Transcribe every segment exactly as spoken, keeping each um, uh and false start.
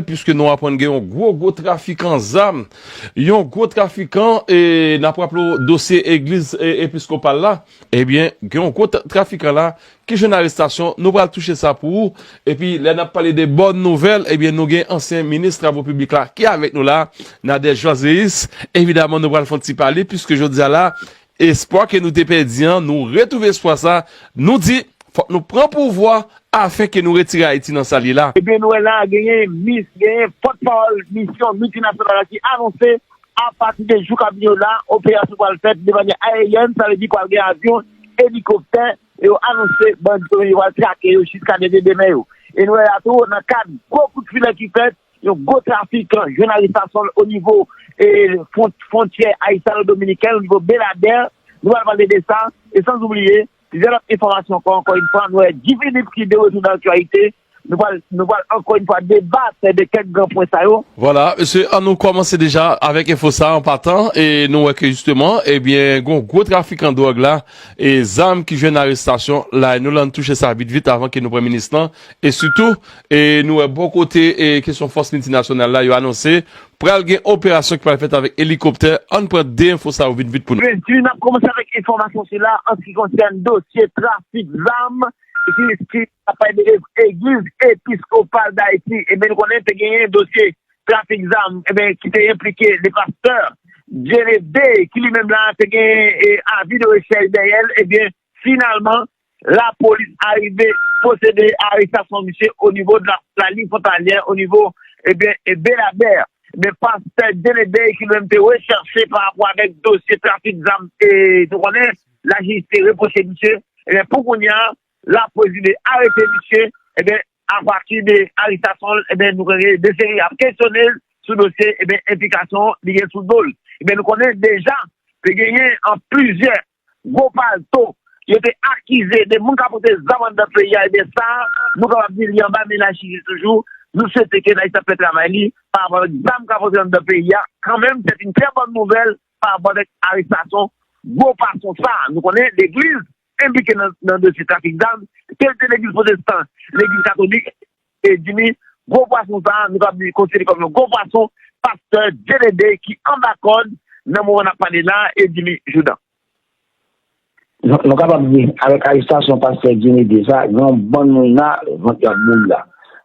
Piske nou aprann gen yon gwo, gwo trafikan zam, yon gwo trafikan, e n ap raple w dosye egliz, e, episkopal la, ebyen, gen yon gwo tra-, trafikan la ki jwenn arestasyon, nou pral touche sa pou ou. Epi, lè n ap pale de bòn nouvèl, ebyen, nou gen ansyen minis travo piblik la ki avèk nou la, Nadège Joiseis. Evidaman, nou pral fè yon ti pale, piske jodi a la, espwa ke nou te pèdi an, nou retwouve espwa sa, nou di, fòk nou pran pouvwa afen ke nou retire Ayiti nan sa l ye la. Ebyen, nou wè la, genyen mis, genyen pòtpawòl misyon miltinasyonal la ki anonse, apati de jou k ap vini yo la, operasyon pral fèt de manyè aeryèn, sa vle di pral gen avyon, elikoptè, e yo anonse bandi yo, yo pral trake yo jiska dènye demen yo. E nou wè la tou, nan kad gwo kout filè ki fèt, yon gwo trafikan jwenn arestasyon l o nivo, e, fwon-, fwontyè ayisano-dominiken, o nivo Beladè. Nou pral pale de sa, e san oubliye, plizyè lòt enfòmasyon ankò, ankò yon fwa, nou wè Guy Philippe ki de retour nan aktyalite. Nou pral, nou pral ankò yon fwa debat de kèk gran pwen sa yo. Vwala, mesye, an nou kòmanse deja avèk enfo sa an patan, e nou wè ke jisteman, ebyen, gon gwo trafikan dwòg la, e zam ki jwenn arestasyon la, e nou la n touche sa vit vit avan ke nou pran minis lan, e sitou, e nou wè bò kote, e kesyon fòs miltinasyonal la, yo anonse, pral gen operasyon ki pral fèt avèk elikoptè, an n pran de enfo sa yo vit vit pou nou. Ebyen, n ap kòmanse avèk enfòmasyon sila an se ki konsène dosye trafik zam, ki, ki ap pale de egliz episkopal Dayiti. Ebyen, nou konnen te genyen dosye trafik zam, ebyen, ki te enplike le pastè Dieudonné, ki li menm la te gen, e, avi de rechèch dèyè l, ebyen, finalman, lapolis arive pwosede a arestasyon misye o nivo de la, la liy fwontalyè, o nivo, ebyen, e Beladè. Ebyen, pastè Dieudonné, ki li menm te rechèche pa rapò avèk dosye trafik zam, e nou konnen, lajistis te repwoche misye, ebyen, pou kounye a, lapolis rive arete misye, ebyen, apati de arestasyon l, ebyen, nou konnen de seri ap kesyone l sou dosye, ebyen, enplikasyon li gen sou do l. Ebyen, nou konnen deja, te genyen an plizyè gwo palto, yo te akize de moun k ap pote zam anndan peyi a, ebyen, sa, nou kapab di li anba men lajistis toujou. Nou swete ke lajistis ap fè travay li, pa rapò avèk zam k ap antre anndan peyi a. Kanmenm, se yon trè bòn nouvèl pa rapò avèk arestasyon gwo patwon sa. Nou konnen legliz enplike nan, nan dosye trafik zam, ke l te legliz pwotestan, legliz katolik, e Jimmy, gwo pwason sa, nou kapab di, konsidere kòm yon gwo pwason, pastè Dieudonné ki anba kòd, nan moman n ap pale la, e Jimmy Joudan. Nou, nou kapab di, avèk arestasyon pastè Dieudonné sa, gen yon bann moun la, vant y ap boule la.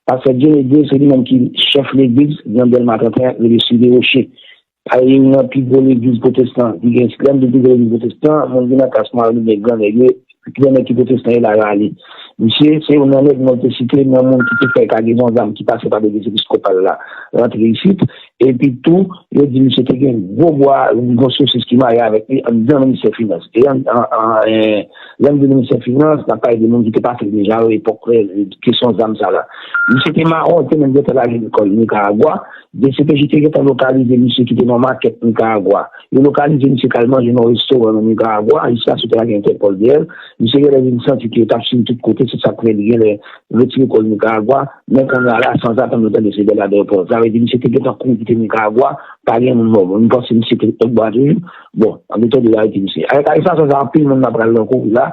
Pastè Dieudonné, se li menm ki chèf legliz, nan Dèlma trannteyen, rele Sous des Rochers. Sa youn nan pi gwo legliz pwotestan ki gen, youn nan pi gwo legliz pwotestan, moun ki nan klas mwayen oubyen gran nèg yo, ki nan nèg ki pwotestan yo la yo ale. Misye, se youn nan nèg mwen te site, nan moun ki te fè kagezon zam ki pase pa legliz episkopal la, rantre isit. Epi tou, yo di misye te gen gwo bwa, gwo sosis ki marye avèk li anndan ministè finans. E an, an, an, en, lè m di ministè finans, n ap pale de moun ki te pase deja yo epòk, eh, kesyon zam sa la. Misye te mawon, te menm gentan lage lekòl Nikaragwa. D C P J te gentan lokalize misye ki te nan makèt Nikaragwa. Yo lokalize misye k al manje nan yon restoran nan Nikaragwa, jiskaske yo te lage entèpòl dèyè l. Misye genlè vin santi ke yo t ap swiv tout kote, se sa k fè li genlè retire kò l Nikaragwa. Men kounye a la, sanzatann, nou tande se Beladè yo pran. Sa vle di, misye te gentan kouri kite Nikaragwa, pa gen moun mò. Bon, nou panse misye te lòtbò a toujou. Bon, an nou tande yo arete misye. Avèk arestasyon sa, anpil moun nan pral nan kouri la.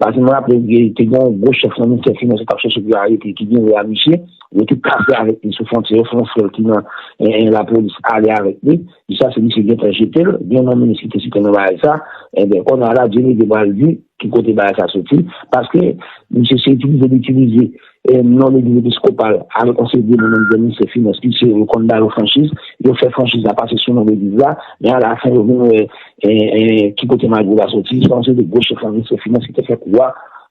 Paske mwen raple ke te gen yon gwo chèf nan ministè finans yo t ap chèche pou yo arete, ki gen lè a misye. Yo te kase avèk li sou fwontyè, yo fè yon frè l ki nan, en, en, lapolis ale avèk li. Sa se misye gentan jete l. Gen yon minis ki te site nan bagay sa. Enben, kounye a la, Dieudonné pral di ki kote bagay sa soti. Paske misye se itilize l itilize, eh, non legliz episkopal avèk yon seri de moun anndan ministè finans, misye yo konn ba yo franchiz, yo fè franchiz la pase sou non legliz la, men alafen yo vin wè, eh, eh, ki kote magouy la soti, se yon seri de gwo chèf nan ministè finans ki te fè kou a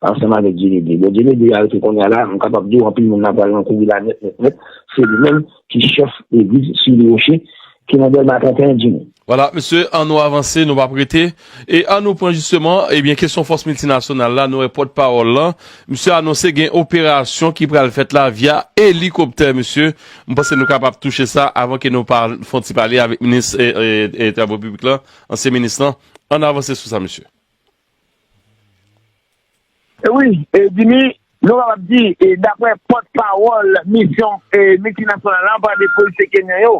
ansanm avèk Dieudonné. Bon, Dieudonné arete kounye a la, m kapab di w anpil moun nan pral nan kouri la nèt, nèt, nèt, se li menm ki chèf legliz Sous des Rochers, ki nan Dèlma trannteyen, Jimmy. Vwala, mesye, an nou avanse, nou p ap rete. E an nou pran jisteman, ebyen, kesyon fòs miltinasyonal la, nou wè pòtpawòl lan, misye anonse gen operasyon ki pral fèt la via elikoptè, mesye. M panse nou kapab touche sa avan ke nou pa fè yon ti pale avèk minis, e, e, e, travo piblik lan, ansyen minis lan. An avanse sou sa, mesye. E wi, e, Jimmy, nou kapab di, e, daprè pòtpawòl misyon, e, miltinasyonal la, pa de polisye kenyan yo,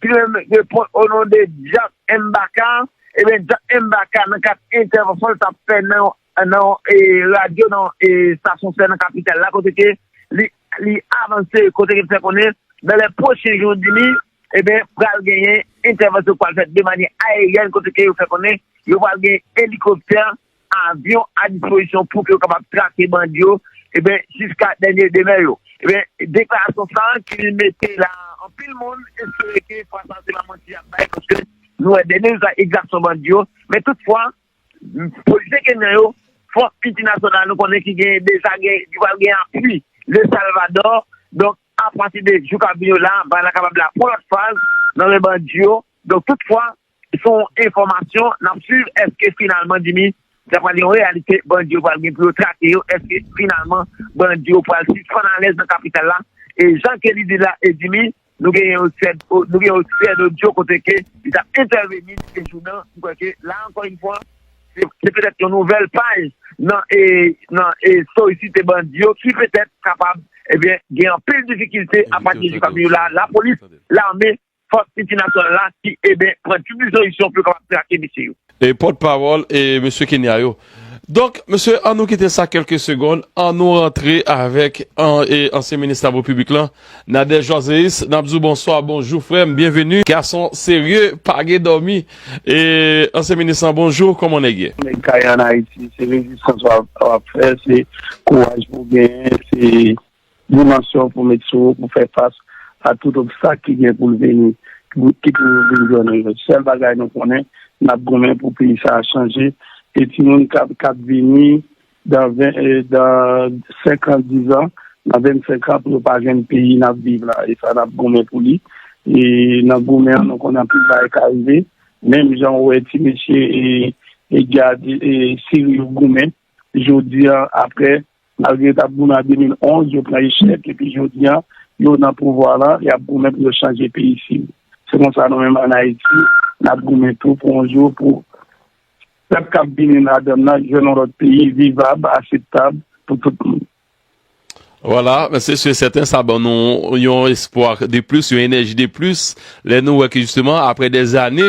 ki menm reponn o non de Jack Mbaka, ebyen, Jack Mbaka, nan kad entèvansyon l t ap fè nan, nan, e, radyo, nan, e, estasyon sè nan kapital la, kote ke li, li avanse, kote ke l fè konnen, dans les prochains jours, Jimmy, ebyen, pral genyen entèvansyon k pral fèt de manyè aeryèn, kote ke yo fè konnen yo pral gen elikoptè, avyon a dispozisyon pou ke yo kapab trake bandi yo, ebyen, jiska dènye demen yo. Ebyen, deklarasyon sa a ki mete la anpil moun espere ke fwa sa se pa manti y ap bay, paske nou wè dènye rezilta egzakte bandi yo. Men toutfwa, polisye kenyan yo, fòs miltinasyonal nou konnen ki gen deja gen, ki pral gen apui Le Salvador. Donk, apati de jou k ap vini yo la, bagay la kapab la pou lòt faz nan men bandi yo. Donk, toutfwa, se yon enfòmasyon n ap swiv. Èske finalman, Jimmy, sa pral yon reyalite, bandi yo pral gen pou yo trake yo? Èske finalman, bandi yo pral sispann alèz nan kapital la? E jan ke li di la, e Jimmy, nou gen yon sèd, nou gen yon sèd odyo kote ke li t ap entèveni de jounan. M kwè ke la, ankò yon fwa, se, se petèt yon nouvèl paj nan, e, nan, e, solisite bandi yo ki petèt kapab, ebyen, gen anpil difikilte apati de jou k ap vini yo la. Lapolis, lame, fòs miltinasyonal la ki, ebyen, pran tout dispozisyon pou yo kapab trake mesye yo. E pòtpawòl e mesye Kenya yo. Donk, mesye, an nou kite sa kèlke segonn, an nou rantre avèk an, e, ansyen minis Travo Piblik lan, Nadège Joiseis. N ap di w bonswa, bonjou, frè m, byenveni. Gason serye, pa gen dòmi. E, ansyen minis lan, bonjou, kòman nèg ye? Nèg kay an Ayiti, se rezistans w ap, w ap fè, se kouraj pou w genyen, se dimansyon pou met sou ou pou fè fas a tout obstak ki gen pou l vini, ki pou, ki pou vin jwenn nou yo. Sèl bagay nou konnen, n ap goumen pou peyi sa a chanje. E timoun k ap, k ap vini dan ven, e, dan senk an, diz an, nan vennsenk an, pou yo pa jwenn peyi n ap viv la. E sa, n ap goumen pou li. E nan goumen an, nou konnen anpil bagay ka rive. Menm jan ou wè ti mesye, e, e, Djad, e, Siri yo goumen, jodi a, apre, malgre yo t ap goumen an de mil onz, yo pran echèk, epi jodi a, yo nan pouvwa la, y ap goumen pou yo chanje peyi Siri. Se konsa, nou menm ann Ayiti, n ap goumen tou pou yon jou, pou pèp k ap vini ladan l nan jwenn yon lòt peyi vivab, aseptab pou tout moun. Vwala, men se si e sèten, sa ban nou yon espwa de plis, yon enèji de plis, lè nou wè ke jisteman, apre dèzane,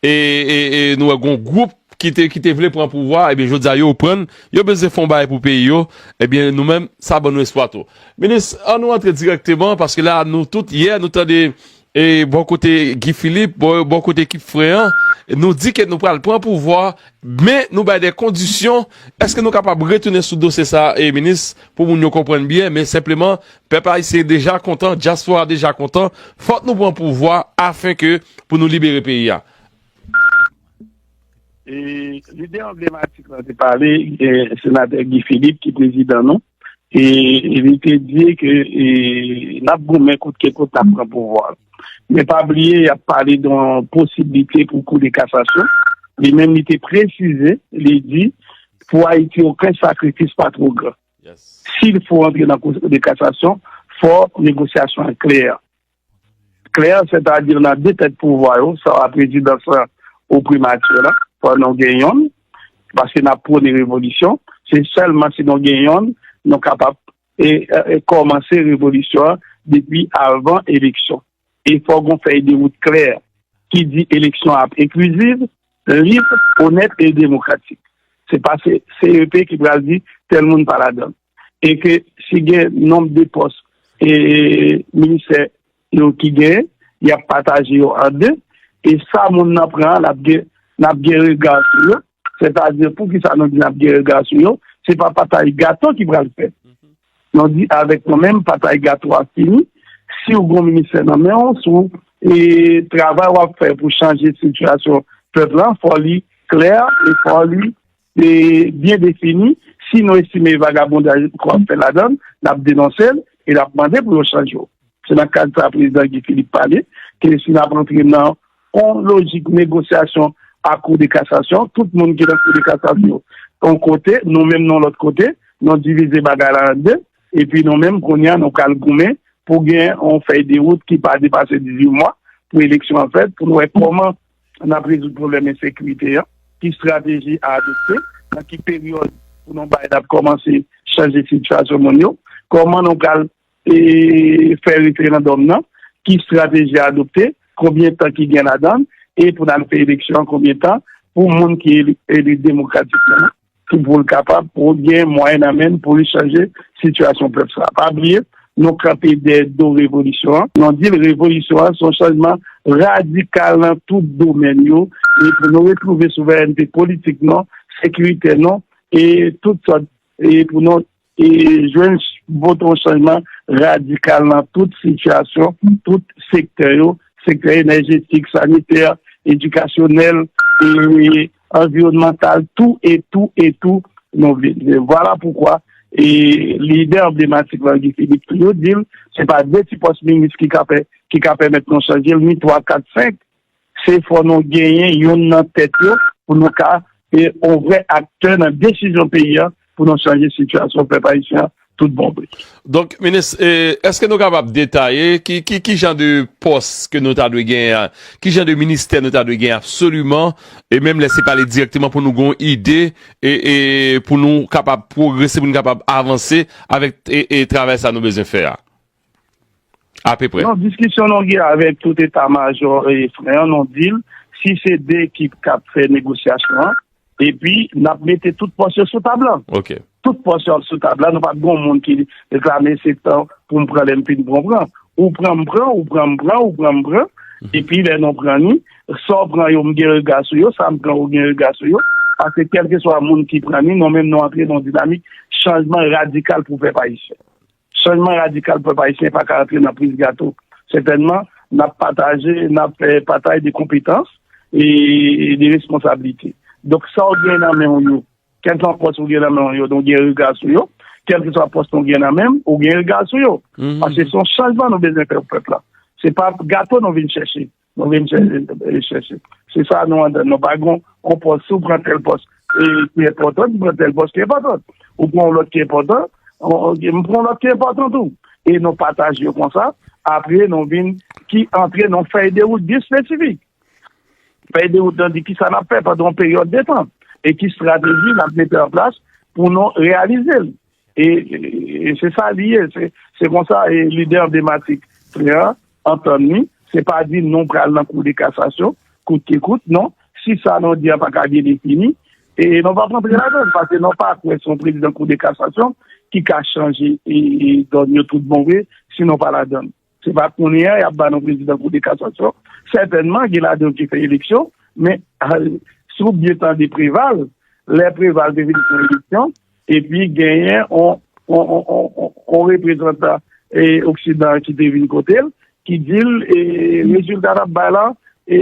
e, e, e nou wè gon gwoup ki te, ki te vle pran pouvwa, ebyen, jodi a, yo pran l, yo bezwen fè yon bagay pou peyi yo, ebyen, nou menm, sa ban nou espwa tou. Minis, an nou antre dirèkteman, paske la, nou tout, yè, nou tande, e, bò kote Guy Philippe, bò, bò kote ekip Freyan, nou di ke nou pral pran pouvwa, men nou bay de kondisyon. Èske nou kapab retounen sou dosye sa, e, minis, pou moun yo konprann byen, men senpleman, pèp ayisyen deja kontan, dyaspora deja kontan, fòk nou pran pouvwa afenke pou nou libere peyi a. E, lidè anblematik lan te pale, e, senatè Guy Philippe ki prezidan nou, e, e li te di ke, e, n ap goumen kout ke kout n ap pran pouvwa. Men pa bliye, y ap pale de yon posiblite pou kou de kasasyon. Li menm, li te presize, li di, pou Ayiti, okenn sakrifis pa twò gran. Si l fo antre nan kou de kasasyon, fò negosyasyon an klè. Klè, sètadi nan de tèt pouvwa yo, swa prezidans lan ou primati lan, fò nou gen yonn, paske n ap pwone revolisyon. Se sèlman si nou gen yonn, nou kapab, e, e, e kòmanse revolisyon an depi avan eleksyon. E fò gon fèy de wout klè ki di eleksyon ap enkliziv, lib, onèt e demokratik. Se pa se C E P ki pral di tèl moun pa ladan l. E ke si gen nonb de pòs e ministè yo ki genyen, y ap pataje yo an de. E sa moun nan pran an, l ap gen, n ap gen rega sou yo. Sètadi, poukisa nou di n ap gen rega sou yo? Se pa patay gato ki pral fèt. Nou di avèk nou menm, patay gato a fini. Si w gon ministè nan men w, si w, e, travay w ap fè pou chanje sitiyasyon pèp lan, fò li klè e fò li, e, byen defini. Si nou estime vagabondaj w ap fè ladan l, n ap denonse l e n ap mande pou yo chanje w. Se nan kad sa prezidan Guy Philippe pale, ke si n ap antre nan yon lojik negosyasyon a Kou de Kasasyon, tout moun ki nan Kou de Kasasyon yon kote, nou menm nou lòt kote, nou divize bagay la an de, epi nou menm kounye a nou pral goumen pou gen yon fèy de wout ki pa depase dizuit mwa pou eleksyon an fèt, pou nou wè kòman n ap rezoud pwoblèm ensekirite an, ki estrateji a adopte, nan ki peryòd pou nou bay n ap kòmanse chanje sitiyasyon moun yo, kòman nou pral e fè referandòm nan, ki estrateji adopte, konbyen tan ki gen ladan l, e pou n al fè eleksyon an, konbyen tan pou moun ki eli, eli demokratikman, ki pou l kapab pou gen mwayen nan men l pou li chanje sitiyasyon pèp sa. Pa bliye, nou kanpe dèyè do revolisyon an. Nou di l revolisyon an se yon chanjman radikal nan tout domèn yo, e pou nou retwouve souverènte politik nou, sekiritè nou, e tout sòt, e pou nou e jwenn, pote yon chanjman radikal nan tout sitiyasyon, tout sektè yo, sektè enèjetik, sanitè, edikasyonèl, e anviwònmantal, tou e tou e tou, nou vle. Vwala poukwa, e lidè anblematik la, Guy Philippe, toujou di l, se pa de ti pòs minis ki ka pè-, ki ka pèmèt nou chanje l, ni twa, kat, senk, se fò nou genyen youn nan tèt yo pou nou ka, e, yon vrè aktè nan desizyon peyi a pou nou chanje sitiyasyon pèp ayisyen an tout bon vre. Donk, minis, e, èske nou kapab detaye ki, ki, ki jan de pòs ke nou ta dwe genyen, ki jan de ministè nou ta dwe genyen absoliman, e menm lè se pale dirèkteman pou nou gen yon ide, e, e pou nou kapab pwogrese, pou nou kapab avanse avèk, e, e travay sa nou bezwen fè a? Apeprè. Non, diskisyon nou gen avèk tout eta majò e frè an, nou di l, si se de ekip k ap fè negosyasyon an, epi n ap mete tout pòs yo sou tab la. Ok. Tout pòs yo ap sou tab la, nou p ap gen yon moun ki reklame se tan pou m pran lè m fin pran, pran. Ou pran, m pran, ou pran, m pran, ou pran, m pran. Mhm. Epi lè nou pran ni, sa w pran yo, m gen rega sou yo, sa m pran, ou gen rega sou yo. Paske kèlkeswa moun ki pran ni, nou menm nou antre nan yon dinamik chanjman radikal pou pèp ayisyen. Chanjman radikal pèp ayisyen pa ka rantre nan priz gato. Sètènman, n ap pataje, n ap fè patay de konpetans e de responsablite. Donk, sa w gen nan men w yo, kèlkeswa pòs ou gen nan men w yo, nou gen rega sou yo, kèlkeswa pòs nou gen nan men, ou gen rega sou yo. Mhm. Paske se yon chanjman nou bezwen fè pou pèp la. Se pa gato nou vin chèche. Nou vin chèche, e, chèche. Se sa nou antann. Nou pa gen yon pòs, si w pran tèl pòs, e, ki enpòtan, ki pran tèl pòs ki enpòtan. Ou pran yon lòt ki enpòtan, on, on, m pran yon lòt ki enpòtan tou. E nou pataje yo konsa. Apre, nou vin ki antre nan fèy de wout byen espesifik. Fèy de wout lan di kisa n ap fè pandan yon peryòd de tan. E ki estrateji n ap mete an plas pou nou reyalize l. E, e, e se sa li ye. Se, se konsa, e, lidè anblematik frè an antann li. Se pa di nou pral nan kou de kasasyon, kout ke kout, non. Si sa nou di an pa ka byen defini, e nou p ap rantre ladan l, paske nou pa kwè se yon prezidan kou de kasasyon ki ka chanje, e, e, dòn yo tout bon vre, si nou pa ladan l. Se pa kounye a y ap ba nou prezidan kou de kasasyon. Sètènman, gen ladan yo ki fè eleksyon, men, a, si w byen tande Preval, lè Preval te vin fè eleksyon, epi genyen on, on, on, on, on, on reprezantan, e, Oksidan ki te vin kote l, ki di l, e, rezilta n ap bay la, e,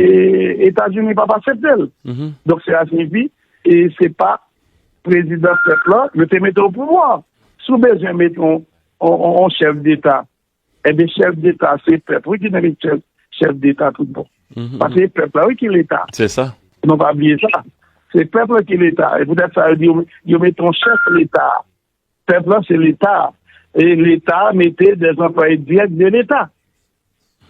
Etazini p ap aksepte l. Mhm. Donk, sela siyifi, e, se pa prezidan pèp la, yo te mete o pouvwa. Si w bezwen mete on, on, on, on chèf deta, Ebyen, chèf deta, se pèp, wi, ki te met chèf, chèf deta tout bon. Mhm. Paske se pèp la, wi, ki leta. Se sa. Nou pa bliye sa. Se pèp la ki leta. E poutèt sa, yo di, yo, yo mete yon chèf leta. Pèp la, se leta. E leta mete des employés directs de leta.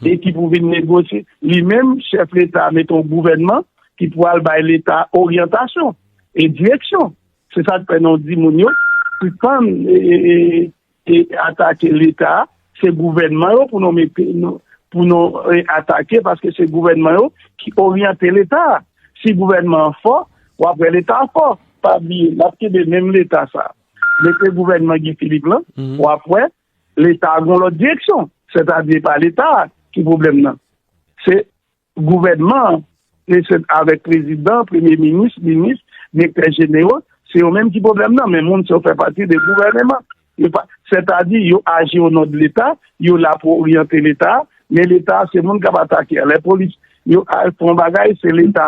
E ki pou vin negosye. Li menm, chèf leta mete yon gouvènman ki pou al bay leta oryantasyon e direksyon. Se sa k fè nou di moun yo, sispann, e, e, e, e atake leta, se gouvènman yo pou nou mete, nou, pou nou, e, atake, paske se gouvènman yo ki oryante leta. Si gouvènman an fò, w ap wè leta fò. Pa bliye, n ap kenbe menm leta sa. Mete gouvènman Guy Philippe lan, mhm, w ap wè leta a gon lòt direksyon. Sètadi, e pa leta a ki pwoblèm nan. Se gouvènman an, e se avèk prezidan, premye minis, minis, direktè jeneral, se yo menm ki pwoblèm nan, men moun sa yo fè pati de gouvèneman. Yo pa, sètadi, yo aji o non de leta, yo la pou oryante leta, men leta, se moun k ap atake a. Lè polis, yo al fè yon bagay, se leta.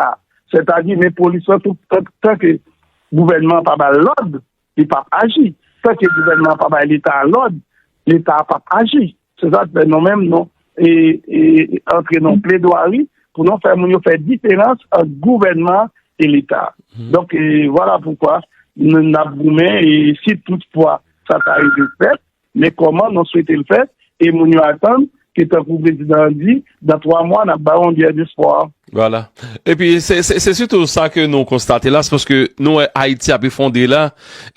Sètadi, men polis lan, tout, tan, tan ke gouvènman an pa ba l lòd, li p ap aji. Tanke gouvènman an pa bay leta a lòd, leta a p ap aji. Se sa k fè nou menm, nou, e, e, antre nan pledwari pou nou fè moun yo fè diferans ant gouvènman e leta. Mhm. Donk, e, vwala poukwa n, n ap goumen, e si toutfwa sa ta rive fèt, men kòman nou swete l fèt, e moun yo atann ke, tankou prezidan an di, dans trois mois, n ap ba yo yon lueur d'espoir. Vwala. Epi, se, se, se sitou sa ke nou konstate la, se paske nou wè Ayiti ap efondre la,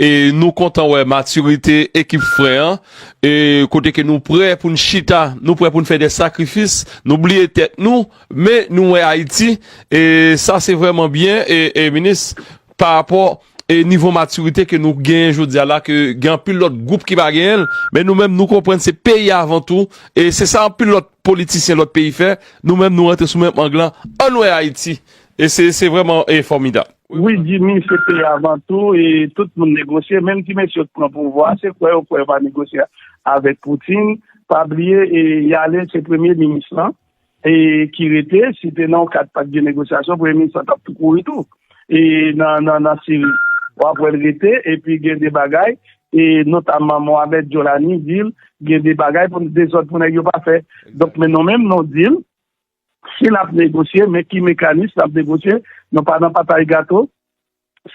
e nou kontan wè matirite ekip frè an, e kote ke nou prè pou n chita, nou prè pou n fè de sakrifis, nou bliye tèt nou, men nou wè Ayiti, e sa se vrèman byen, e, e minis, pa rapò e nivo matirite ke nou genyen jodi a la, ke gen anpil lòt gwoup ki pa genyen l, men nou menm nou konprann se peyi a avan tou, e se sa anpil lòt politisyen lòt peyi fè, nou menm nou rantre sou menm ang lan, ann wè Ayiti. E se, se vrèman, e, fòmidab. Wi, Jimmy, se peyi avan tou, e tout moun negosye, menm ti mesye yo t pran pouvwa, se kwè yo kwè yo pa negosye avèk Putin. Pa bliye, e, Yalin se premye minis lan, e ki rete, si te nan yon kad pa t gen negosyasyon, premye minis lan t ap tou kouri tou. E nan, nan, nan Siri, w ap wè l rete, epi gen de bagay, e notamman Mohamed Jolani di l, gen de bagay pou dezòd pou nèg yo pa fè. Donk, men nou menm, nou di l, si n ap negosye, men ki mekanis n ap negosye, nou pa nan patay gato,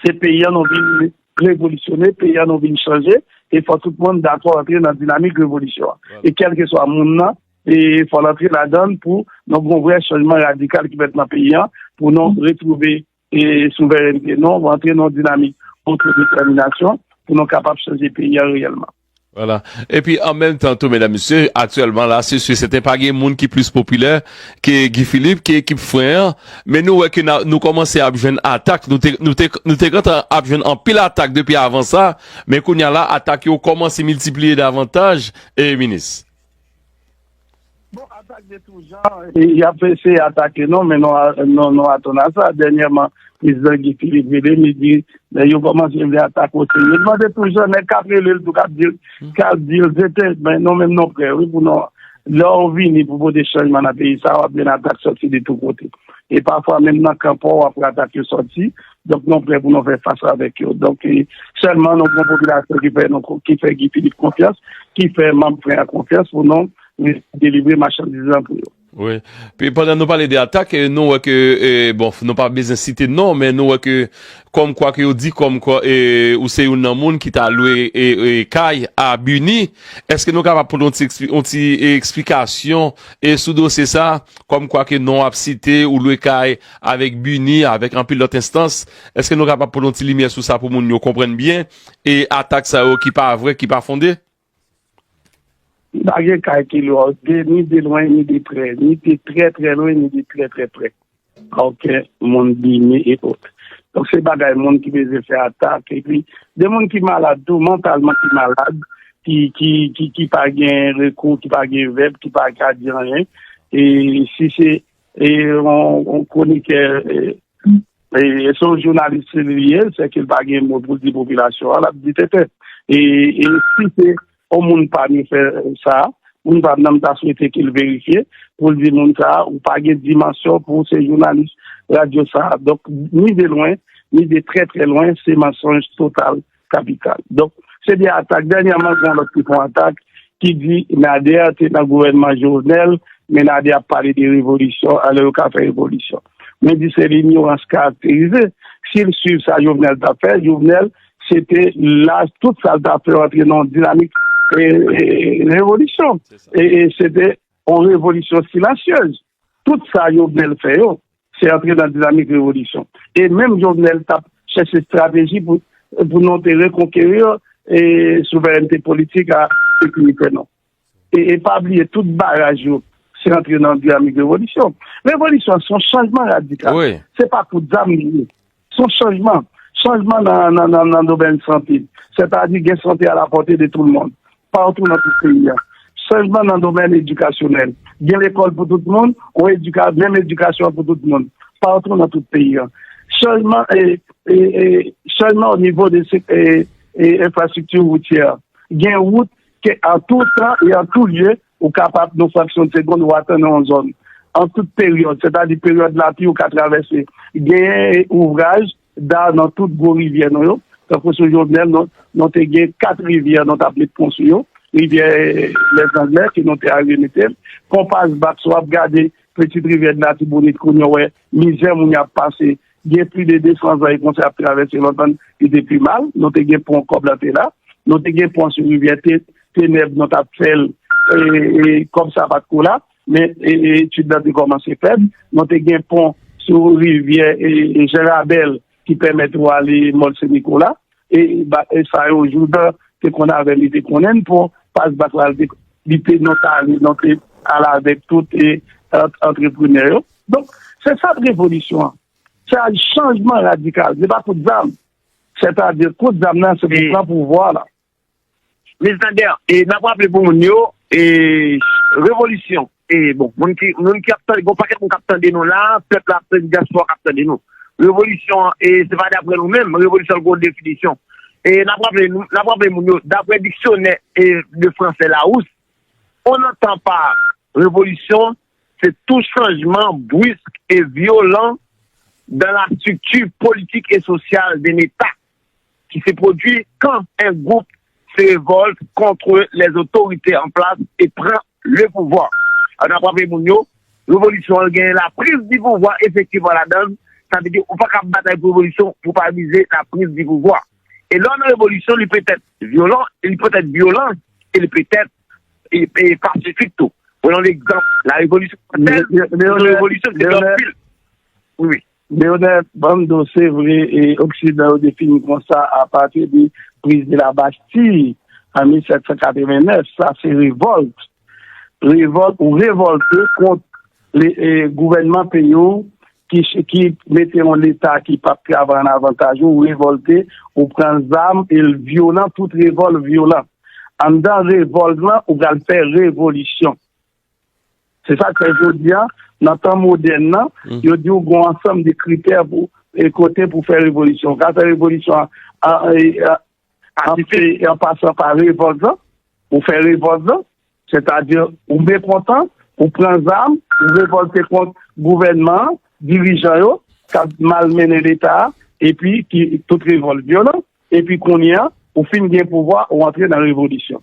se peyi an nou vin revolisyone, peyi an nou vin chanje, e fò tout moun dakò antre nan dinamik revolisyon an. E kèlkeswa moun nan, e fò l antre ladan l pou nou gen yon vrè chanjman radikal ki fèt nan peyi an, pou nou retwouve e souverènte nou, antre nan yon dinamik otodetèminasyon pou nou kapab chanje peyi an reyèlman. Vwala. Epi an menm tan tou, medam, mesye, aktyèlman la, se si e sèten pa gen moun ki plis popilè ke Guy Philippe, ke ekip Fren an, men nou wè ke na- nou kòmanse ap jwenn atak, nou te, nou te, nou te gentan ap jwenn anpil atak depi avan sa, men kounye a la, atak yo kòmanse miltipliye davantaj, e minis. Bon, atak de tou jan, e y ap eseye atake nou, men nou, nou, nou atann a sa. Dènyèman, prezidan Guy Philippe rele m, li di, nèg yo kòmanse vle atake w serye. Li mande tou jan, nèg k ap rele l tou, k ap di l, k ap di l, tete, men nou menm nou prè, wi, pou nou, lè w vini pou pote chanjman nan peyi sa, w ap jwenn atak sòti de tou kote. E pafwa, menm nan kan pa w, w ap wè atak yo sòti. Donk, nou prè pou nou fè fas avèk yo. Donk, e, sèlman nou gen yon popilasyon ki fè, nou, ki fè Guy Philippe konfyans, ki fè manm Fren an konfyans pou nou delivre machandiz lan pou yo. Wi. Pi pandan nou pale de atak, e, nou wè ke, e, bon, nou pa bezwen site non, men nou wè ke kòmkwa ke yo di kòmkwa, e, ou se youn nan moun ki ta lwe, e, e, kay a Bini. Èske nou kapab pote yon ti ekspi- yon ti, e, eksplikasyon, e, sou dosye sa, kòmkwa ke non ap site, ou lwe kay avèk Bini, avèk anpil lòt enstans? Èske nou kapab pote yon ti limyè sou sa pou moun yo konprann byen, e atak sa yo ki pa vrè, ki pa fonde? Pa gen kay ki lwe, de, ni de lwen, ni de prè, ni de trè, trè lwen, ni de trè, trè prè. Okenn moun Bini e ot. Donk, se bagay moun ki bezwen fè atak, epi de moun ki malad tou, mantalman ki malad, ki, ki, ki, ki pa gen rekou, ki pa gen vèb, ki pa ka di anyen. E si se, e, yon, yon kwonikè, e, e, se yon jounalis li ye, se ke l pa gen mo pou l di popilasyon an, l ap di tenten. E, e si se yon moun pami fè sa, moun pa m nan, m ta swete ke l verifye, pou l di moun sa a, ou pa gen dimansyon pou w se jounalis radyo sa a. Donk, ni de lwen, ni de trè, trè lwen, se mansonj total, kapital. Donk, se de atak. Dènyèman, gen yon lòt ki fè yon atak, ki di Nader te nan gouvènman Jovenel, men Nader ap pale de revolisyon, alò yo ka fè revolisyon. Mwen di se linyorans karakterize. Si l swiv sa Jovenel t ap fè, Jovenel, se te la, tout sa l t ap fè antre nan yon dinamik, e, e, revolisyon. E, e se te yon revolisyon silansyez. Tout sa Jovenel fè yo, se antre nan dinamik revolisyon. E menm Jovenel t ap chèche estrateji pou, pou nou te rekonkeri, e, souverènte politik a sekirite nou. E, e pa bliye, tout baraj yo, se antre nan dinamik revolisyon. Revolisyon, se yon chanjman radikal. Wi. Se pa kout zam li ye. Se yon chanjman. Chanjman nan, nan, nan, nan domèn sante. Sètadi gen sante à la portée de tout le monde. Patou nan tout peyi a. Chanjman nan domèn edikasyonèl. Gen lekòl pou tout moun, yon edika-, menm edikasyon pou tout moun. Patou nan tout peyi a. Chanjman, e, e, e, chanjman o nivo de se-, e, e, enfrastrikti woutyè. Gen wout ke an tou tan e an tou lye, ou kapab, nan fraksyon de segonn, ou atann nan yon zòn. An tout peryòd, sètadi peryòd lapli, ou ka travèse. Genyen ouvraj da nan tout gwo rivyè nou yo. Tankou sou Jovenel, nou, nou te gen kat rivyè, nou t ap met pon sou yo. Rivyè Lèzanglè, ke nou te arive mete l. Pon Pas Bak, si w ap gade Pitit Rivyè de Latibonit, kounye a, w wè mizè moun y ap pase. Gen plis de de san zan, e konsa y ap travèse, lontan li te pi mal. Nou te gen pon Kòb la te la. Nou te gen pon sou rivyè Te-, Tenèb, nou t ap fè l, e, e, kòb sa pa t ko la, men, e, e, etid la te kòmanse fèt. Nou te gen pon sou rivyè, e, e, Jan Rabèl ki pèmèt ou ale Mòl Sen Nikola. E, ba, e sa yo, Joudan te konn avè l, li te konnen l, pon Pas Bak la, li te, li te, nou t ale, nou te ale avèk tout, e, ant-, antreprenè yo. Donk, se sa revolisyon an. Se yon chanjman radikal. Se pa kout zam. Sètadi, kout zam nan se pou pran pouvwa la. Miz Nader, e n ap raple pou moun yo, e revolisyon, e bon, moun ki, moun ki ap tande, gon pakèt moun k ap tande nou la, pèp la ap tande, dyaspora k ap tande nou. Revolisyon, e se pa daprè nou menm, revolisyon gon definisyon. E n ap raple, n ap raple moun yo, daprè diksyonè e de fransè Larousse, on n'entend pas révolution, c'est tout changement brusque et violent dans la structure politique et sociale d'un État qui se produit quand un groupe se révolte contre les autorités en place et prend le pouvoir. An ap raple moun yo, revolisyon an gen la prise du pouvoir effectivement ladan l. Sa vle di, ou pa ka batay pou revolisyon pou pa vize la prise du pouvoir. E lè w nan revolisyon, li peut être violent, li peut être violent, e li peut être e, e pasifik tou. Prenons l'exemple, la révolution française, c'est une révolution qui te donne pile. Oui, oui. Leonel, ban m di w, se vre, e Oksidan yo defini konsa apati de prise de la Bastille an mil sèt san katreven nèf, sa se revòlt. Revòlt, ou revòlte kont le, e, gouvènman peyi w ki, ki mete yon leta ki p ap travay an avantaj ou, ou revòlte, ou pran zam, e l vyolan, tout revòlt vyolan. Anndan revòlt lan, ou pral fè revolisyon. Se sa k fè jodi a, nan tan modèn nan, yo di w gon ansanm de kritè pou, e kote pou fè revolisyon. Ou ka fè revolisyon an, an, an, an, an pasan pa revòlt lan, ou fè revòlt lan, sètadi ou mekontan, ou pran zam, ou revòlte kont gouvènman an, dirijan yo, k ap malmennen leta a, epi ki tout revòlt vyolan, epi kounye a, ou fin gen pouvwa, ou antre nan revolisyon.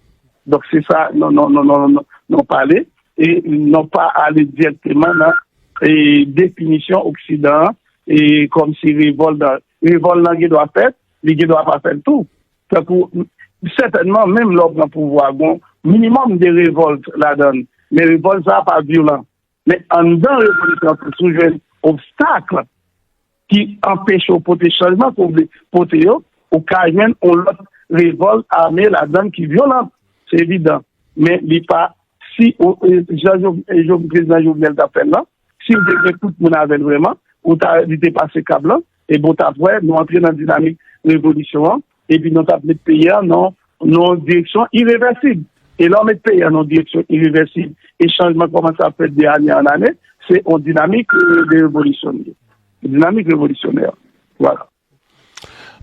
Donk, se sa, nou, nou, nou, nou, nou, nou pale, e nou pa ale dirèkteman nan, e, definisyon Oksidan an, e kòmsi revòl nan, revòl nan gen dwa fèt, li gen dwa pa fèt tou. Tankou, sètènman, menm lè w pran pouvwa, gon minimòm de revòlt ladan l, men revòlt sa a pa vyolan. Men anndan revolisyon an, si w jwenn obstak ki anpeche w pote chanjman ke w vle pote yo, ou ka jwenn yon lòt revòlt ame ladan l ki vyolan. Se evidan. Men li pa, si, o, e, jan Jo-, e, Jo-, prezidan Jovenel t ap fè l lan, si l te gen tout moun avè l vrèman, ou ta, li te pase kab lan, e bon, w t ap wè, nou antre nan dinamik revolisyon an, epi nou t ap met peyi a nan, nan yon direksyon irevèsib. E lè w met peyi a nan yon direksyon irevèsib, e chanjman kòmanse ap fèt de ane an ane, se yon dinamik, e, de revolisyon li ye. Dinamik revolisyonè. Vwala.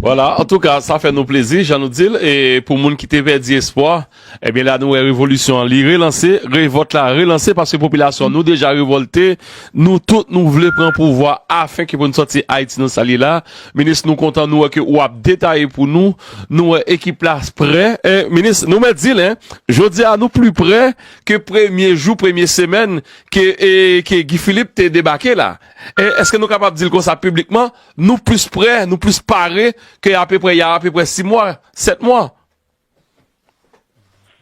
Vwala, antouka, sa fè nou plezi, jan nou di l, e pou moun ki te pèdi espwa, ebyen, la nou wè revolisyon an, li relanse, revòlt la relanse, paske popilasyon, nou deja revòlte, nou tout, nou vle pran pouvwa afenke pou nou sòti Ayiti nan sa l ye la. Minis, nou kontan, nou wè ke w ap detaye pou nou, nou wè ekip la prè. E, minis, nou mèt di l, en, jodi a, nou pli prè ke premye jou, premye semèn ke, e, ke Guy Philippe te debake la. E, èske nou kapab di l konsa piblikman? Nou plis prè, nou plis pare ke apeprè, y a apeprè sis mwa, sèt mwa.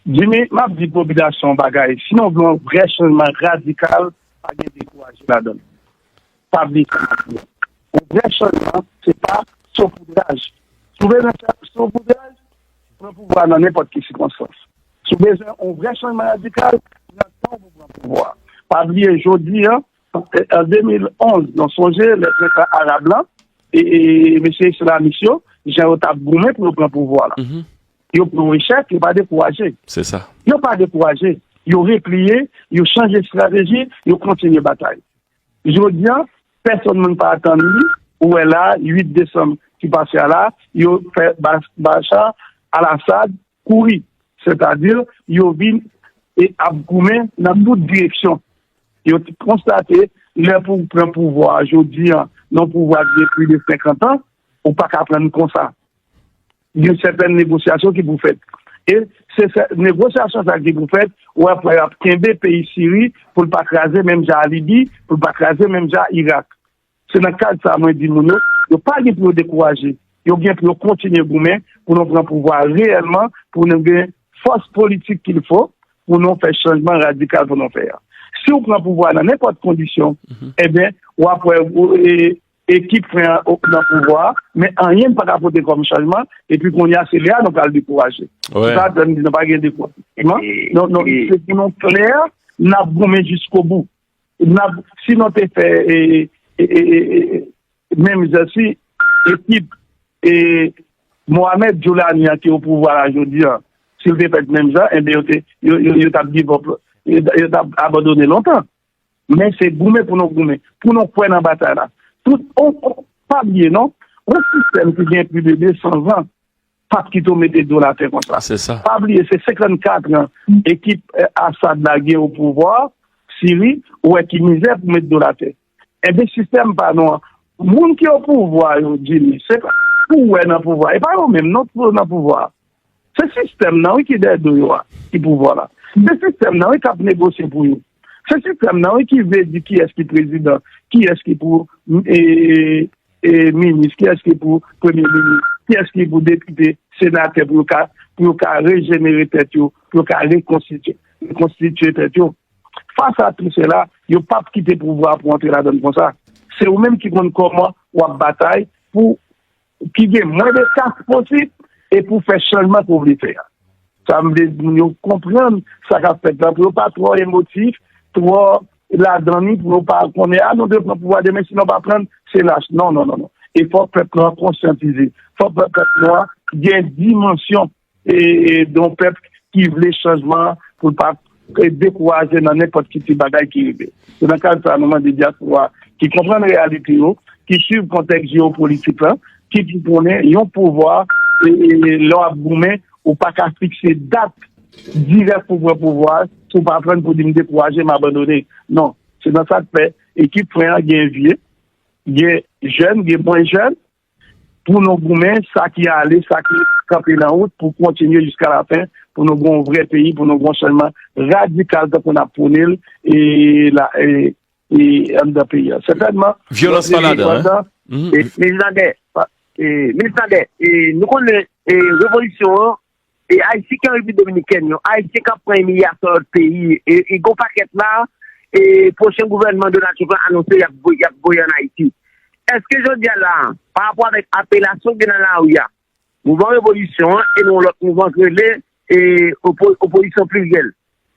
Jimmy, m ap di popilasyon yon bagay. Si nou vle yon vrè chanjman radikal, pa gen dekouraje ladan l. Pa bliye sa. Yon vrè chanjman, se pa sopoudraj. Si w bezwen fè sopoudraj, pran pouvwa nan nenpòt ki sikonstans. Si w bezwen yon vrè chanjman radikal, pran tan w pou pran pouvwa. Pa bliye, jodi a, an de mil onz, nou sonje lè prentan arab lan, e, e mesye islamis yo, jan yo t ap goumen pou yo pran pouvwa la. Yo pran yon echèk, yo pa dekouraje. Se sa. Yo pa dekouraje. Yo repliye, yo chanje estrateji, yo kontinye batay. Jodi a, pèsonn moun pa atann li. Ou wè la, uit desanm ki pase a la, yo fè Ba-, Bashar al-Assad kouri. Sètadi, yo vin e ap goumen nan tout direksyon. Yo t-, konstate, lè pou w pran pouvwa a jodi a, nan pouvwa ki gen plis de senkant an, ou pa ka pran l konsa. Gen sètèn negosyasyon ki pou fèt. E se sè-, negosyasyon sa ki pou fèt, ou wè pou y ap kenbe peyi Siri pou l pa kraze menm jan a Libi, pou l pa kraze menm jan a Irak. Se nan kad sa a mwen di moun yo, yo pa gen pou yo dekouraje. Yo gen pou yo kontinye goumen pou nou pran pouvwa a reyèlman, pou nou gen fòs politik qu'il faut pou nou fè chanjman radikal pou nou fè a. Si w pran pouvwa a nan nenpòt kondisyon, ebyen, w ap wè, e, ekip Frè an nan pouvwa a, men anyen n pa ka pote kòm chanjman, epi kounye a, se lè a nou pral dekouraje. Se sa, nou di nou pa gen dekouraje. Non, non, se pou nou klè, n ap goumen jiskobou. N ap, si nou te fè, e, e, e, e, e, menm jan si ekip, e, Mohamed Djoulani an ki o pouvwa la jodi an, si l te fèt menm jan, enben yo te yo, yo, yo t ap give up, yo, yo t ap abandone lontan. Men se goumen pou nou goumen, pou nou kwè nan batay la. Tout, on, on, pa bliye non, yon sistèm ki gen plis de de san zan p ap kite w mete do l atè konsa. Se sa. Pa bliye, se senkannkat an ekip eh, Assad la gen o pouvwa Siri, ou wè ki mizè pou met do l atè. Enben, sistèm pa nou an, moun ki o pouvwa yo, Jimmy, se pa pou wè nan pouvwa, e pa yo menm non pou yo nan pouvwa. Se sistèm nan wi ki dèyè do yo a, ki pouvwa la. Se sistèm nan wi k ap negosye pou yo. Se sistèm nan wi ki vle di kiyès ki prezidan, kiyès ki pou e, e, minis, kiyès ki pou premye minis, kiyès ki pou depite, senatè pou yo ka pou yo ka rejenere tèt yo, pou yo ka rekonstitye, rekonstitye tèt yo. Fas a tou sela, yo p ap kite pouvwa pou antre ladann konsa. Se ou menm ki konn kòman w ap batay pou ki gen mwen de kas posib e pou fè chanjman ke w vle fè a. Sa m vle di moun yo konprann sa k ap fèt la, pou yo pa twò emotif, twò ladan li, pou yo pa konnen a nou dwe pran pouvwa demen, si nou pa pran l, se lach. Non, non, non, non. E fòk pèp nou an konsyantize. Fòk pèp nou an gen dimansyon e, e, de yon pèp ki vle chanjman an pou l pa e, dekouraje nan nenpòt ki ti bagay ki rive. Se nan kad sa a nou mande dyaspora ki konprann reyalite yo, ki swiv kontèks jewopolitik la, ki konnen yon pouvwa, e, e, lè w ap goumen, ou pa ka fikse dat dirèk pou pran pouvwa a, si w pa pran pou di m dekouraje, m abandone. Non, se nan sa k fè ekip Fren an gen vye, gen jèn, gen mwen jèn, pou nou goumen, sa ki ale, sa ki kanpe nan wout, pou kontinye jiska lafen, pou nou gen yon vrè peyi, pou nou gen yon chanjman radikal tankou n ap pwone l e la e, e anndan peyi a. Sètènman, Vyolans pa ladan, en? Pandan, e, Minis Nader, pa- e, Minis Nader, e, nou konnen e, revolisyon an, e, Ayisyen ki an Repiblik Dominikèn yo, Ayisyen k ap pran imilyasyon lòt peyi, e, e gon pakèt la, e pwochen gouvènman Donald Trump la anonse y ap voye, y ap voye ann Ayiti. Èske jodi a la, pa rapò avèk apelasyon ki gen nan lari a, mouvman revolisyon an e yon lòt mouvman ki rele e opo, opozisyon pliryèl,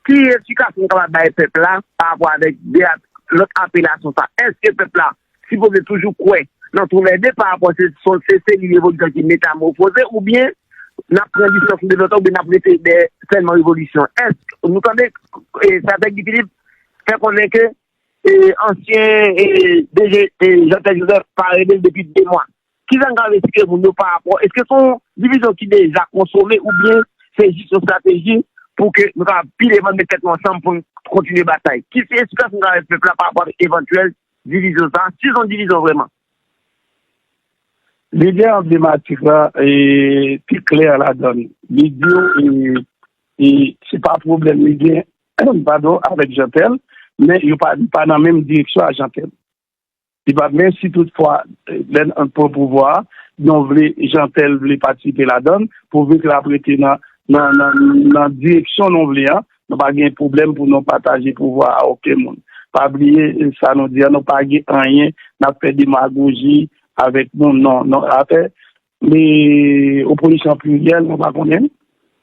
ki eksplikasyon nou kapab bay pèp la pa rapò avèk de ap, lòt apelasyon sa? Èske pèp la sipoze toujou kwè nan toulède pa rapò se, se, se li revolisyon ki metamòfoze oubyen n ap pran distans de lòt oubyen n ap rete dèyè sèlman revolisyon? Èske nou tande e, Stratèj Guy Philippe fè konnen ke e, ansyen e, D G e, Jean Pierre Joseph pa rele l depi de mwa? Kisa n ka espere moun yo pa rapò? Èske se yon divizyon ki deja konsome oubyen se jis yon estrateji pou ke nou ka pi devan met tèt nou ansanm pou n kontinye batay? Ki se esplikasyon n ka bay pèp la pa rapò avèk evantyèl divizyon sa a, si se yon divizyon vrèman? Lidè anblematik la e, pi klè ladan l. Li di w e, e, se pa pwoblèm li gen padon, avèk Jeantel, men yo pa, pa nan menm direksyon a Jeantel. Li pa, men si toutfwa, eh, lè n pran pouvwa a, nou vle, Jeantel vle patisipe ladan l, pouvi ke l ap rete nan, nan, nan, nan direksyon nou vle an, nou pa gen pwoblèm pou nou pataje pouvwa a okenn moun. Pa bliye, eh, sa nou di an, nou pa gen anyen, n ap fè demagoji avèk moun, non, non, afè men opozisyon pliryèl, nou pa konnen.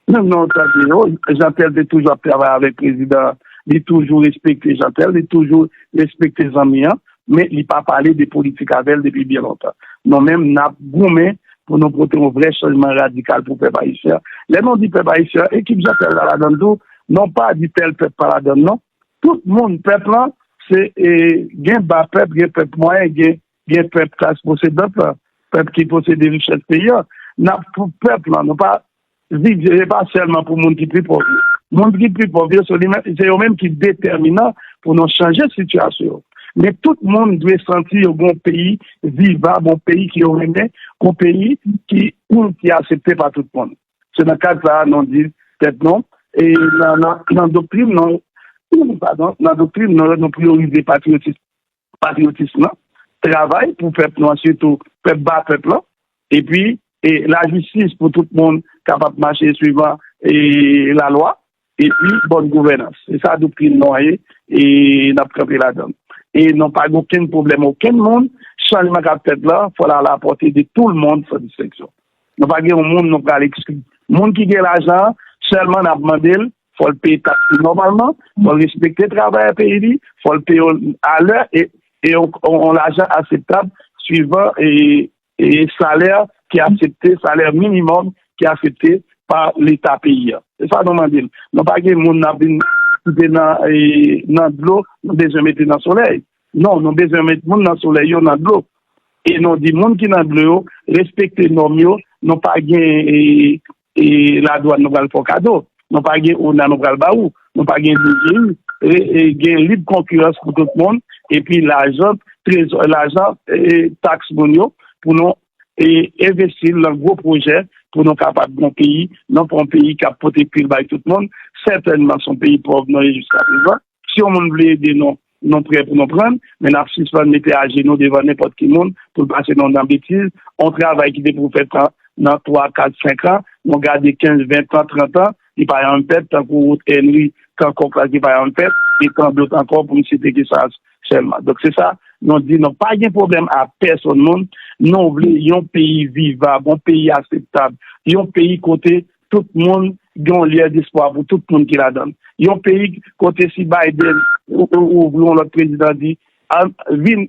Menm nan tande yo, Jeantel te toujou ap travay avèk prezidan, li toujou respekte Jeantel, li toujou respekte zanmi an, men li pa pale de politik avè l depi byen lontan. Nou menm, n ap goumen pou nou pote yon vrè chanjman radikal pou pèp ayisyen an. Lè nou di pèp ayisyen an, ekip Jeantel la ladan l tou, non pa di tèl pèp pa ladan l, non. Tout moun, pèp lan, se e, gen ba pèp, gen pèp mwayen, gen gen pèp klas posedan, pèp ki posede richès peyi a. N ap pou pèp lan, nou pa viv, se pa sèlman pou moun ki pi pòv yo. Moun ki pi pòv yo, se li menm, se yo menm ki detèminan pou nou chanje sitiyasyon yo. Men tout moun dwe santi yo gen yon peyi vivab, yon peyi ke yo renmen, yon peyi ki, ki aksepte pa tout moun. Se nan kad sa a nou di tèt nou, e nan, nan, nan doktrin nou, padon, nan doktrin nou, nou priyorize patriyotis patriyotis lan, travay pou pèp nou an, sitou pèp ba pèp lan, epi e lajistis pou tout moun kapab mache swivan e lalwa, epi bòn gouvènans. Se sa doktrin nou an ye, e n ap kanpe ladan l. E nou pa gen okenn pwoblèm, okenn moun, chanjman k ap fèt la, fò l al a pòte de tout le monde san distenksyon. Nou pa gen yon moun nou pral ekskli. Moun ki gen lajan an, sèlman n ap mande l, fò l peye taks li nòmalman, fò l respekte travayè peyi li, fò l peye yo alè e, e yon, yon lajan akseptab swivan e, e salè ki aksepte salè minimòm ki aksepte pa Leta peyi a. Se sa nou mande l. Nou pa gen moun n ap vin kite nan, e, nan dlo, nou bezwen mete nan solèy. Non, nou bezwen met moun nan solèy yo nan dlo. E nou di moun ki nan dlo yo, respekte nòm yo, nou pa gen e, e, ladwàn nou pral fè w kado. Nou pa gen ona nou pral ba ou. Nou pa gen D G I. E, e, gen lib konkirans pou tout moun. Epi lajan, trezò, lajan, e, taks moun yo pou nou e, envesti l nan gwo pwojè pou nou kapab gen yon peyi, non pa yon peyi k ap pote pil bay tout moun. Sètènman, se yon peyi pòv nou ye jiska prezan. Si yon moun vle ede nou, nou prè pou nou pran l, men n ap sispann mete ajenou devan nenpòt ki moun pou l pase nou nan betiz. Yon travay ki te pou fèt nan, nan twa, kat, senk an, nou gade kenz, ven an, trant an, li pa janm fèt, tankou wout Henry, kan kòk la ki pa janm fèt, e tan dòt ankò pou m site ke sa sèlman. Donk, se sa, nou di nou pa gen pwoblèm a pèsonn moun, nou vle yon peyi vivab, yon peyi akseptab, yon peyi kote tout moun gen yon lyè despwa pou tout moun ki ladan l. Yon peyi kote si Biden ou, ou, ou ouvri yon lòt prezidan di, "Al, vin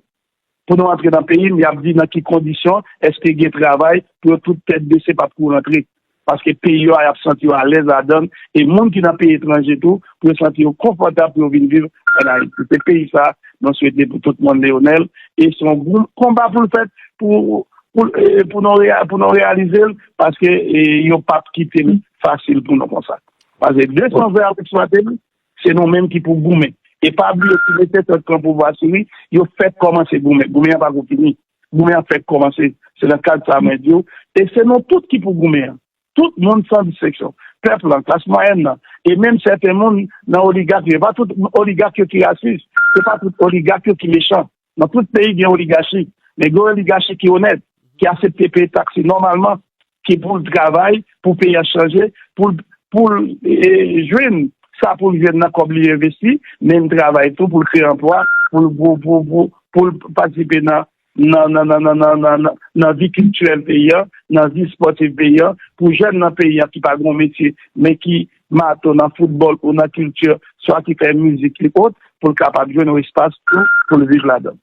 pou nou antre nan peyi m," y ap di nan ki kondisyon, èske gen travay pou yo tout tèt bese p ap kou rantre. Paske peyi yo a, y ap santi yo alèz ladan l, e moun ki nan peyi etranje tou, pou yo santi yo konfòtab pou yo vin viv ann Ayiti. Se peyi sa, nou swete pou tout moun, Leonel, e se yon gwo konba pou l fèt, pou, pou, e, pou nou rea-, pou nou reyalize l, paske, e, yo p ap kite l fasil pou nou konsa. Paske de san zè ap eksplwate l, se nou menm ki pou goumen. E pa bliye, si mesye Trump pran pouvwa Siri, yo fèk kòmanse goumen. Goumen an pako fini. Goumen an fèk kòmanse. Se nan kad sa mwen di w. E se nou tout ki pou goumen an. Tout moun san distenksyon. Pèp lan, klas mwayèn nan, e menm sèten moun nan oligak yo. E pa tout oligak yo ki rasis. Se pa tout oligak yo ki mechan. Nan tout peyi gen oligachi. Men gen oligachi ki onèt, ki aksepte peye taks li nòmalman, ki pou l travay, pou peyi a chanje, pou l, pou l, e, jwenn sa pou l jwenn nan kòb li envesti, men l travay tou pou l kreye anplwa, pou l, pou, pou, pou, pou l patisipe nan, nan, nan, nan, nan, nan, nan, nan, nan vi kiltirèl peyi a, nan vi espòtif peyi a, pou jèn nan peyi a ki pa gen yon metye, men ki mato nan foutbòl ou nan kilti, swa ki fè mizik, li ot, pou l kapab jwenn yon espas tou, pou l viv ladan.